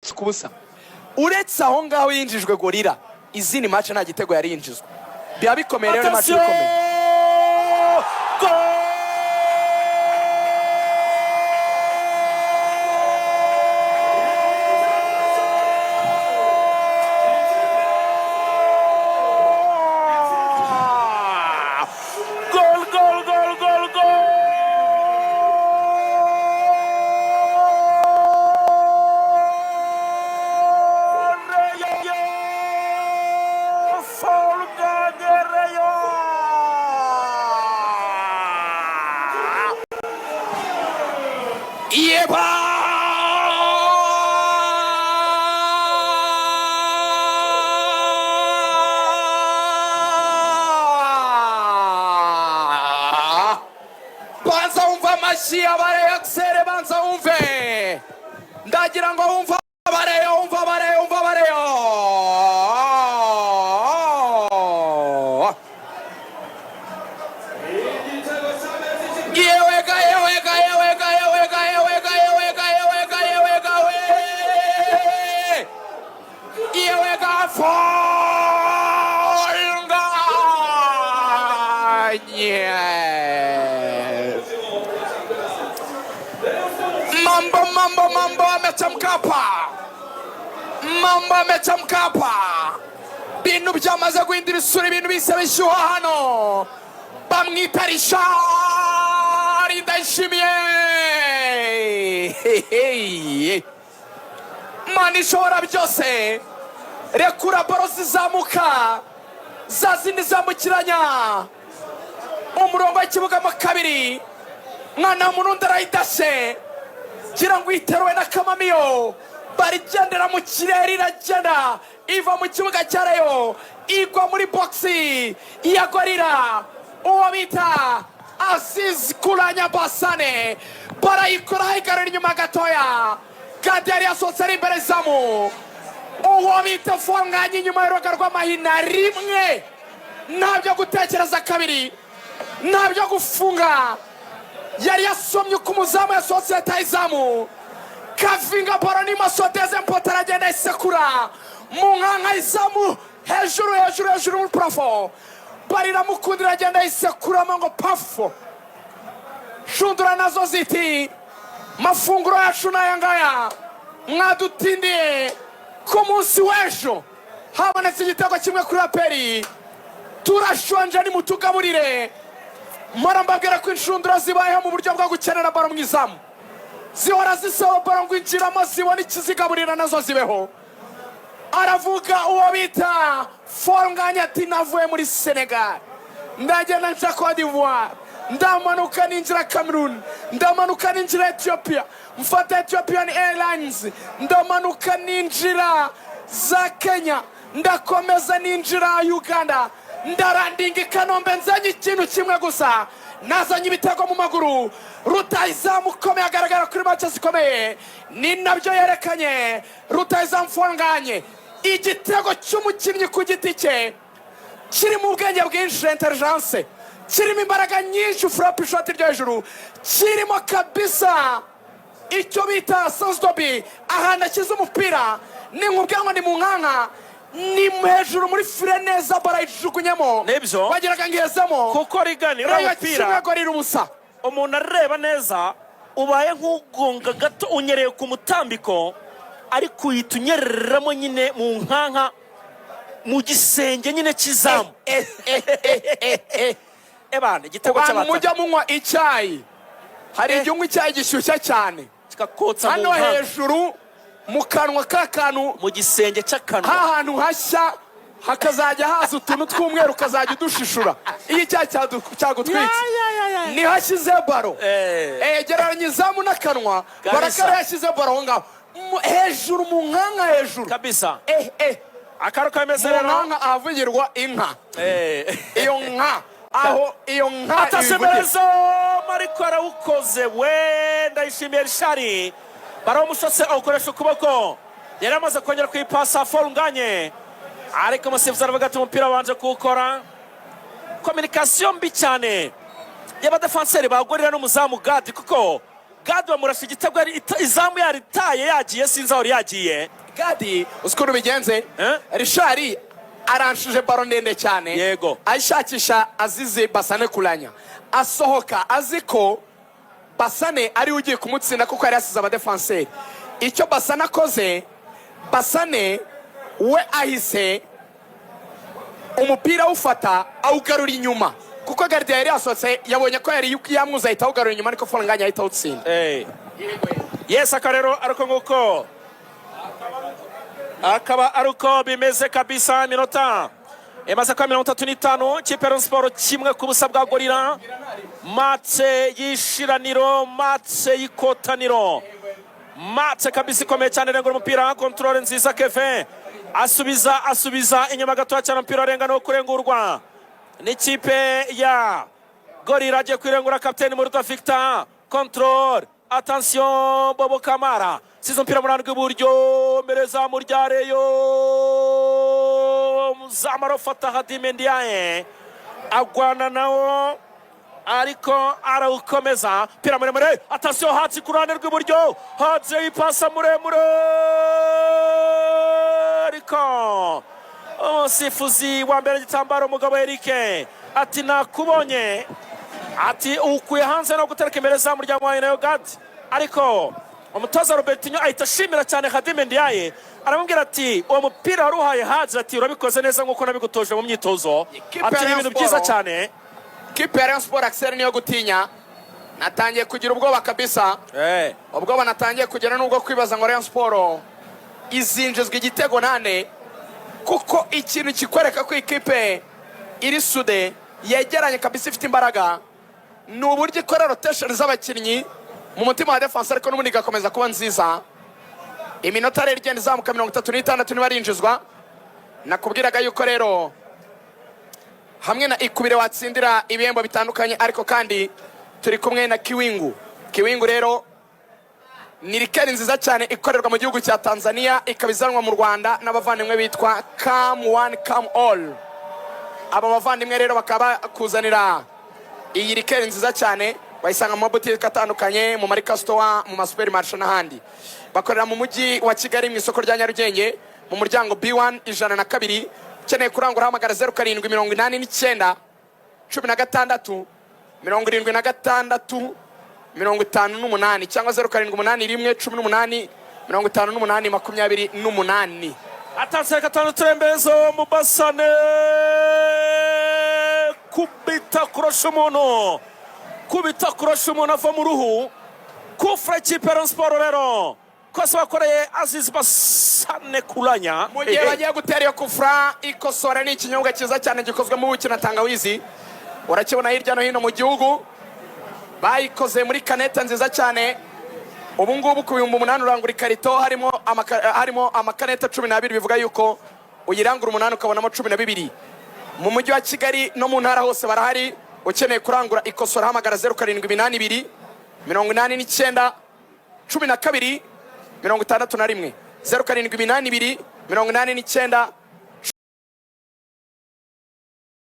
Ku busa. Uretse aho ngaho yinjijwe Gorilla, izindi match nta gitego yari yinjizwa. Biba bikomeye rero, ni match ikomeye. Attention! Goal! Goal! Goal! Goal! Goal! Rayon! Fall Ngagne Rayon! Yeba! Banza wumve amashyi abareyo, akisere, banza wumve. Ndagira ngo wumve abareyo, wumve abareyo, wumve abareyo. Yewega, yewega, yewega, yewega, yewega, yewega, yewega, yewega, we! Yewega, Fall Ngagne! Mambo, mambo, mambo amechamka hapa, mambo amechamka hapa. Ibintu byamaze guhindura isura, ibintu bise bishyuha hano. Bamwita Richard Ndayishimiye. Mana ishobora byose, rekura baro zizamuka, za zindi zambukiranya umurongo w'ikibuga mo kabiri. Mwana w'umurundi arayidashe, gira ngo iteruwe n'akamamiyo. Barigendera mu kirere, iragenda iva mu kibuga cya Rayon, igwa muri box ya Gorilla. Uwo bita Aziz Kuranya Basane barayikora, igarura inyuma gatoya. Gadi yari yasohotse ari imbere zamu. Uwo bita Fall Ngagne inyuma y'urubuga rw'amahina, rimwe, ntabyo gutekereza kabiri, ntabyo gufunga. Yari yasomye uko umuzamu yasohotse, yataye izamu, kavinga baro n'imoso, deuxième poteau, aragenda isekura mu nkanka izamu, hejuru, hejuru, hejuru muri plafond. Baro iramukundira, aragenda yisekuramo ngo pafu. Shundura nazo ziti: "Mafunguro yacu n'aya ngaya mwadutindiye." Ku munsi w'ejo habonetse igitego kimwe kuri APR, turashonje, nimutugaburire. Mpora mbabwira ko inshundura zibayeho mu buryo bwo gukenera baro mu izamu, zihora zisaba baro ngo injiramo, zibone ikizigaburira nazo zibeho. Aravuga uwo bita Fall Ngagne ati: "Navuye muri Senegal, ndagenda nca Cote d'Ivoire, ndamanuka ninjira Cameroon, ndamanuka ninjira Ethiopia, mfata Ethiopian Airlines, ndamanuka ninjira za Kenya, ndakomeza ninjira Uganda, ndarandinga i Kanombe, nzanye ikintu kimwe gusa, nazanye ibitego mu maguru." Rutahizamu ukomeye agaragara kuri match zikomeye, ni nabyo yerekanye. Rutahizamu Fall Ngagne, igitego cy'umukinnyi ku giti cye kirimo ubwenge bwinshi, intelligence, kirimo imbaraga nyinshi, frappe, ishoti ryo hejuru, kirimo kabisa icyo bita sens de but. Ahantu ashyize umupira ni nkubwira ngo ni mu nkanka, ni hejuru muri filet neza, barayijugunyemo. Nibyo. Wagiraga ngo ihezemo. Kuko rigani uriya Rayon mupira, kimwe, Gorilla ubusa. Umuntu areba neza, ubaye nk'ugonga gato, unyereye ku mutambiko, ariko uhita unyereramo nyine mu nkanka, mu gisenge nyine cy'izamu. Ebana, igitego Bantu cy'abataka. mujya munywa icyayi, hari igihe unywa icyayi gishyushye cyane, kikakotsa mu hano nkanka, hejuru mu kanwa k'akantu, mu gisenge cy'akanwa. Hantu hashya hakazajya haza utuntu tw'umweru, ukazajya udushishura iyo icyayi cyagutwitse. Niho ashyize baro. Gereranya izamu n'akanwa. Kabisa. Barakara yashyize baro aho ngaho hejuru mu nkanka hejuru. Kabisa. Akaru kameze Mu rero. nkanka ahavugirwa inka. Iyo nka, aho iyo nka ibivugira. Atasemerezo, ariko arawukoze we. Ndayishimiye Richard, barawumusotse, awukoresha ukuboko. Yari amaze kongera kuyipasa Fall Ngagne, ariko umusifuzi aravuga ati: "Umupira wabanje kuwukora." Communication mbi cyane y'abadefanseri ba Gorilla n'umuzamu Gadi, kuko Gadi bamurashe igitego, izamu yaritaye, yagiye, sinzi aho yagiye. Gadi, uzi ukuntu bigenze? Eh? Richard aranshije baro ndende cyane, ayishakisha Azizi Basane Kuranya, asohoka azi ko Basane ariwe ugiye kumutsinda kuko yari yasize abadefanseri. Icyo Basane akoze, Basane we ahise umupira awufata, awugarura inyuma, kuko gardien yari yasohotse, yabonye ko yari yamwuze, ahita awugarura inyuma, ariko Forunganya ahita awutsinda. Yes, aka rero ariko nguko akaba ari uko bimeze kabisa. Iminota imaze kuba 35, ikipe ya Rayon Sport 1-0 bwa Gorilla. Match y'ishiraniro, match y'ikotaniro, match kabisa ikomeye cyane. Rengura umupira, contrôle nziza, Keve asubiza, asubiza inyuma gatoya cyane, umupira arenga no kurengurwa n'ikipe ya Gorilla. Agiye kwirengura kapiteni Muruta Victor, contrôle, attention, Bobo Kamara size umupira munani rw'iburyo mbere zamu rya Rayon, muzamaro fata Hadime Ndiaye agwana nawo ariko arawukomeza. Umupira muremure, attention, Hatsi ku ruhande rw'iburyo, Hatsi yipasa muremure, ariko umusifuzi wa mbere igitambaro, umugabo Eric, ati nakubonye, ati ukuye hanze no gutereka imbere zamu rya Muhaye nayo Gadi. Ariko umutoza Robertinho ahita ashimira cyane Khadime Ndiaye, aramubwira ati uwo mupira wari uhaye Haji, ati urabikoze neza nk'uko nabigutoje mu myitozo. Ikipe Ati ya ni Rayon ibintu byiza Sport. cyane. Kipe ya Rayon Sport, Axel, niyo gutinya. Natangiye kugira ubwoba kabisa. Ubwoba natangiye kugira nubwo kwibaza ngo Rayon Sport izinjizwa igitego nane, kuko ikintu kikwereka ko ikipe iri soudée, yegeranye kabisa, ifite imbaraga, ni uburyo ikora rotation z'abakinnyi mu mutima wa defense, ariko n'ubundi igakomeza kuba nziza. Iminota rero igenda izamuka, 36, niba arinjizwa. Nakubwiraga yuko rero hamwe na Ikubire watsindira ibihembo bitandukanye, ariko kandi turi kumwe na Kiwingu. Kiwingu rero ni liqueur nziza cyane ikorerwa mu gihugu cya Tanzania, ikaba izanwa mu Rwanda n'abavandimwe bitwa Come One Come All. Aba bavandimwe rero bakaba bakuzanira iyi liqueur nziza cyane, wayisanga mu mabutike atandukanye, mu ma liquor store, mu ma supermarché n'ahandi. Bakorera mu mujyi wa Kigali, mu isoko rya Nyarugenge, mu muryango B1 102. Ukeneye kurangura, hamagara 0789 16 76 58, cyangwa 0781 18 58 28. Atanze gatanu, turembezo Mubasane, kubita kurosha umuntu, kubita kurosha umuntu ava mu ruhu. Kufra ikipe ya Rayon Sport rero kose bakoreye Aziz Basane Kuranya. Mu gihe bagiye gutera iyo kufra, Ikosora ni ikinyobwa cyiza cyane gikozwe mu buki na tangawizi, urakibona hirya no hino mu gihugu. Bayikoze muri canette nziza cyane. Ubu ngubu ku 8000 urangura ikarito harimo ama canette 12, bivuga yuko uyirangura umunani ukabonamo 12. Mu mujyi wa Kigali no mu ntara hose barahari. Ukeneye kurangura Ikosora, hamagara 0782 89 12 61, 0782 89.